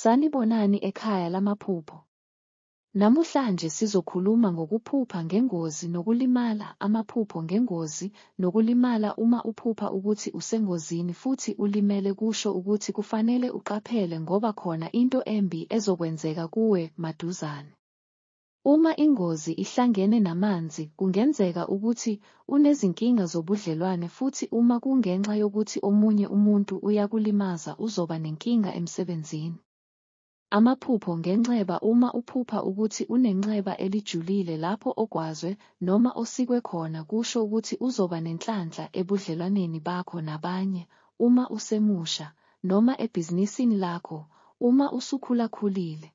Sanibonani ekhaya lamaphupho. Namuhlanje sizokhuluma ngokuphupha ngengozi nokulimala, amaphupho ngengozi nokulimala. Uma uphupha ukuthi usengozini futhi ulimele kusho ukuthi kufanele uqaphele ngoba khona into embi ezokwenzeka kuwe maduzane. Uma ingozi ihlangene namanzi kungenzeka ukuthi unezinkinga zobudlelwane futhi uma kungenxa yokuthi omunye umuntu uyakulimaza uzoba nenkinga emsebenzini. Amaphupho ngenxeba. Uma uphupha ukuthi unenxeba elijulile lapho ogwazwe noma osikwe khona kusho ukuthi uzoba nenhlanhla ebudlelwaneni bakho nabanye uma usemusha, noma ebhizinisini lakho uma usukhulakhulile.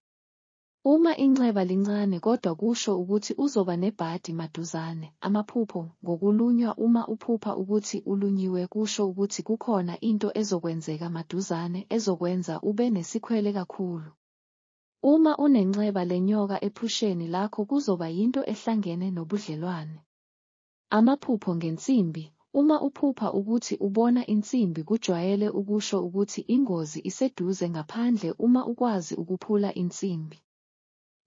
Uma inxeba lincane kodwa kusho ukuthi uzoba nebhadi maduzane. Amaphupho ngokulunywa. Uma uphupha ukuthi ulunyiwe kusho ukuthi kukhona into ezokwenzeka maduzane ezokwenza ube nesikhwele kakhulu. Uma unenxeba lenyoka ephusheni lakho kuzoba yinto ehlangene nobudlelwane. Amaphupho ngensimbi. Uma uphupha ukuthi ubona insimbi kujwayele ukusho ukuthi ingozi iseduze ngaphandle uma ukwazi ukuphula insimbi.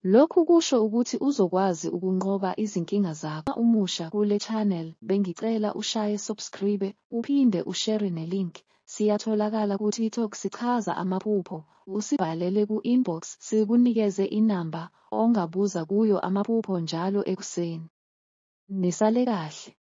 Lokhu kusho ukuthi uzokwazi ukunqoba izinkinga zakho. Umusha kule channel bengicela ushaye subscribe uphinde ushare nelink. Siyatholakala ku-TikTok, sichaza amaphupho. Usibhalele ku-inbox sikunikeze inamba ongabuza kuyo amaphupho njalo ekuseni. Nisale kahle.